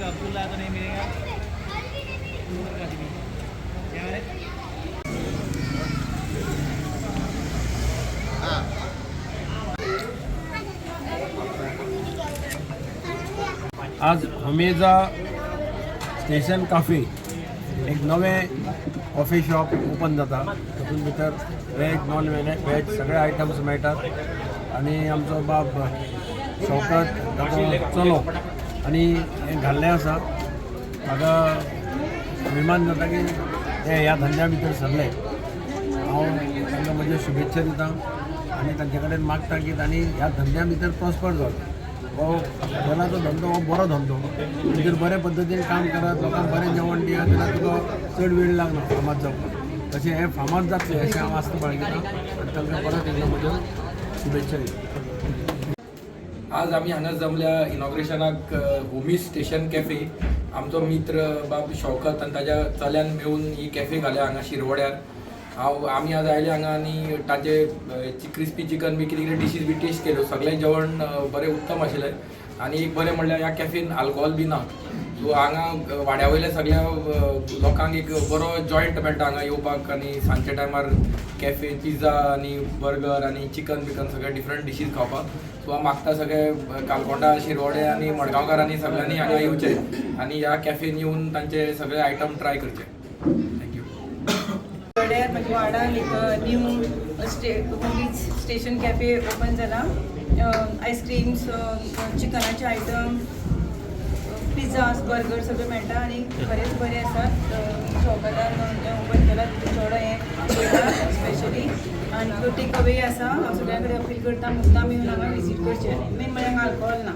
अब्दुल्ला तो नहीं मिलेगा। उधर का आदमी क्या है? आज हमेजा स्टेशन काफे एक नवें कॉफी शॉप ओपन जाता. तातूंत भितर व्हेज, नॉन व्हेज सगळे आयटम्स मेळटात आनी आमचो बाब शौकत ताचो चलो आनी हें घाल्लें आसा. म्हाका अभिमान जाता की ते ह्या धंद्या भितर सरले. हांव तांकां म्हज्यो शुभेच्छा दिता आनी तांचे कडेन मागता की तांणी ह्या धंद्या भितर प्रॉस्पर जावचें. हो हॉटेलाचो धंदो हो बरो धंदो. तुजेर बरे पद्दतीन काम करात, लोकांक बरें जेवण दियात जाल्यार तुका चड वेळ लागना फामाद जावपाक. तशें हें फामाद जातलें अशें हांव आस्त बाळगितां आनी तांकां परत एकदां म्हज्यो शुभेच्छा दिता. आज आमी हांगा जमल्या इनॉग्रेशनाक होमी स्टेशन कॅफे. आमचो मित्र बाब शौकत आनी ताज्या चल्यान मेळून ही कॅफे घाल्या हांगा शिरवड्यार. हांव आमी आज आयले हांगा आनी तांचे क्रिस्पी चिकन बी कितें कितें डिशीज बी टेस्ट केल्यो. सगळें जेवण बरें उत्तम आशिल्लें आनी एक बरें म्हणल्यार ह्या कॅफेन आल्कोहोल बी ना. सो हांगा वाड्या वयल्या सगळ्या लोकांक एक बरो जॉयंट मेळटा हांगा येवपाक आनी सांजच्या टायमार कॅफे पिझ्झा आनी बर्गर आनी चिकन बिकन सगळे डिफरंट डिशीज खावपाक. सो हांव मागता सगळे कालकोंडा, शिरवडे आनी मडगांवकारांनी सगळ्यांनी हांगा येवचे आनी ह्या कॅफेन येवन तांचे सगळे आयटम ट्राय करचे. Thank you. वाड्यार, म्हज्या वार्डान एक new homies station cafe open जाला. आयस्क्रीम्स, चिकनाचे आयटम, पिझ्झास, बर्गर सगळें मेळटा आनी बरेंच बरें आसा. शौकतान ओपन केला, चेडो हें पळयता स्पेशली आनी तो टेक अवे आसा. हांव सगळ्यां कडेन अपील करता, मुद्दाम येवन हांगा विजीट करचें. मेन म्हळ्यार हांगा आल्कोहोल ना.